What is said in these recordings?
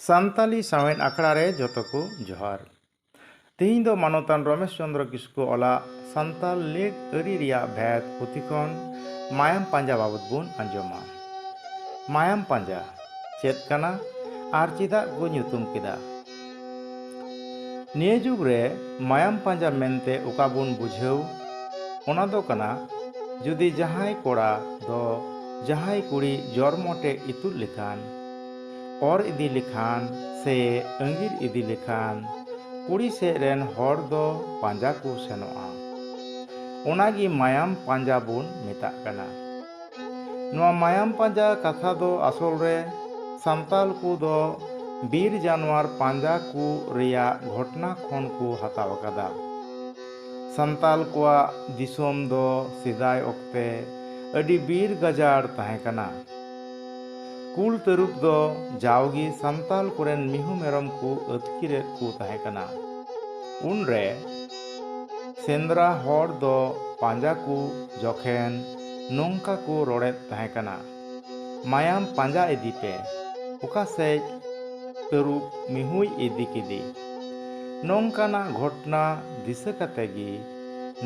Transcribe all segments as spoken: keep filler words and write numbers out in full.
ᱥᱟᱱᱛᱟᱞᱤ ᱥᱟᱶᱦᱮᱫ ᱟᱠᱷᱲᱟ ᱨᱮ ᱡᱚᱛᱚ ᱠᱚ ᱡᱚᱦᱟᱨ᱾ ᱛᱮᱦᱮᱧ ᱫᱚ ᱢᱟᱱᱚᱛᱟᱱ ᱨᱚᱢᱮᱥ ᱪᱚᱸᱫᱽᱨᱚ ᱠᱤᱥᱠᱩ ᱚᱞᱟᱜ ᱥᱟᱱᱛᱟᱞ ᱞᱤᱠ ᱟᱹᱨᱤ ᱨᱮᱭᱟᱜ ᱵᱷᱮᱫ ᱯᱩᱛᱷᱤ ᱠᱷᱚᱱ ᱢᱟᱭᱟᱢ ᱯᱟᱸᱡᱟ ᱵᱟᱵᱚᱛ ᱵᱚᱱ ᱟᱸᱡᱚᱢᱟ᱾ ᱢᱟᱭᱟᱢ ᱯᱟᱸᱡᱟ ᱪᱮᱫ ᱠᱟᱱᱟ ᱟᱨ ᱪᱮᱫᱟᱜ ᱠᱚ ᱧᱩᱛᱩᱢ ᱠᱮᱫᱟ? ᱱᱤᱭᱟᱹ ᱡᱩᱜᱽ ᱨᱮ ᱢᱟᱭᱟᱢ ᱯᱟᱸᱡᱟ ᱢᱮᱱᱛᱮ ᱚᱠᱟ ᱵᱚᱱ ᱵᱩᱡᱷᱟᱹᱣ, ᱚᱱᱟ ᱫᱚ ᱠᱟᱱᱟ ᱡᱩᱫᱤ ᱡᱟᱦᱟᱸᱭ ᱠᱚᱲᱟ ᱫᱚ ᱡᱟᱦᱟᱸᱭ ᱠᱩᱲᱤ ᱡᱚᱨᱢᱚ ᱴᱮ ᱤᱛᱩᱫ ᱞᱮᱠᱷᱟᱱ, ᱚᱨ ᱤᱫᱤ ᱞᱮᱠᱷᱟᱱ ᱥᱮ ᱟᱺᱜᱤᱨ ᱤᱫᱤ ᱞᱮᱠᱷᱟᱱ ᱠᱩᱲᱤ ᱥᱮᱫ ᱨᱮᱱ ᱦᱚᱲ ᱫᱚ ᱯᱟᱸᱡᱟ ᱠᱚ ᱥᱮᱱᱚᱜᱼᱟ᱾ ᱚᱱᱟᱜᱮ ᱢᱟᱭᱟᱢ ᱯᱟᱸᱡᱟ ᱵᱚᱱ ᱢᱮᱛᱟᱜ ᱠᱟᱱᱟ᱾ ᱱᱚᱣᱟ ᱢᱟᱭᱟᱢ ᱯᱟᱸᱡᱟ ᱠᱟᱛᱷᱟ ᱫᱚ ᱟᱥᱚᱞ ᱨᱮ ᱥᱟᱱᱛᱟᱞ ᱠᱚ ᱫᱚ ᱵᱤᱨ ᱡᱟᱱᱣᱟᱨ ᱯᱟᱸᱡᱟ ᱠᱚ ᱨᱮᱭᱟᱜ ᱜᱷᱚᱴᱱᱟ ᱠᱷᱚᱱ ᱠᱚ ᱦᱟᱛᱟᱣ ᱟᱠᱟᱫᱟ᱾ ᱥᱟᱱᱛᱟᱞ ᱠᱚᱣᱟᱜ ᱫᱤᱥᱚᱢ ᱫᱚ ᱥᱮᱫᱟᱭ ᱚᱠᱛᱮ ᱟᱹᱰᱤ ᱵᱤᱨ ᱜᱟᱡᱟᱲ ᱛᱟᱦᱮᱸ ᱠᱟᱱᱟ᱾ ᱠᱩᱞ ᱛᱟᱹᱨᱩᱵ ᱫᱚ ᱡᱟᱣᱜᱮ ᱥᱟᱱᱛᱟᱞ ᱠᱚᱨᱮᱱ ᱢᱤᱦᱩ ᱢᱮᱨᱚᱢ ᱠᱚ ᱟᱹᱛᱠᱤᱨᱮᱫ ᱠᱚ ᱛᱟᱦᱮᱸ ᱠᱟᱱᱟ᱾ ᱩᱱᱨᱮ ᱥᱮᱸᱫᱽᱨᱟ ᱦᱚᱲ ᱫᱚ ᱯᱟᱸᱡᱟ ᱠᱚ ᱡᱚᱠᱷᱮᱱ ᱱᱚᱝᱠᱟ ᱠᱚ ᱨᱚᱲᱮᱫ ᱛᱟᱦᱮᱸ ᱠᱟᱱᱟ, "ᱢᱟᱭᱟᱢ ᱯᱟᱸᱡᱟ ᱤᱫᱤ ᱯᱮ, ᱚᱠᱟ ᱥᱮᱫ ᱛᱟᱹᱨᱩᱵ ᱢᱤᱦᱩᱭ ᱤᱫᱤ ᱠᱮᱫᱮ?" ᱱᱚᱝᱠᱟᱱᱟᱜ ᱜᱷᱚᱴᱱᱟ ᱫᱤᱥᱟᱹ ᱠᱟᱛᱮ ᱜᱮ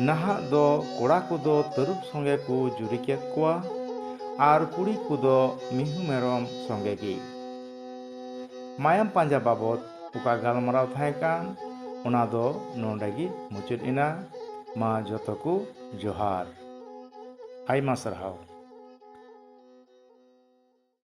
ᱱᱟᱦᱟᱜ ᱫᱚ ᱠᱚᱲᱟ ᱠᱚᱫᱚ ᱛᱟᱹᱨᱩᱵ ᱥᱚᱸᱜᱮ ᱠᱚ ᱡᱩᱨᱤ ᱠᱮᱫ ᱠᱚᱣᱟ ᱟᱨ ᱠᱩᱲᱤ ᱠᱚᱫᱚ ᱢᱤᱦᱩ ᱢᱮᱨᱚᱢ ᱥᱚᱸᱜᱮ ᱜᱮ᱾ ᱢᱟᱭᱟᱢ ᱯᱟᱸᱡᱟ ᱵᱟᱵᱚᱛ ᱚᱠᱟ ᱜᱟᱞᱢᱟᱨᱟᱣ ᱛᱟᱦᱮᱸ ᱠᱟᱱ, ᱚᱱᱟ ᱫᱚ ᱱᱚᱰᱮ ᱜᱮ ᱢᱩᱪᱟᱹᱫ ᱮᱱᱟ᱾ ᱢᱟ ᱡᱚᱛᱚ ᱠᱚ ᱡᱚᱦᱟᱨ᱾ ᱟᱭᱢᱟ ᱥᱟᱨᱦᱟᱣ᱾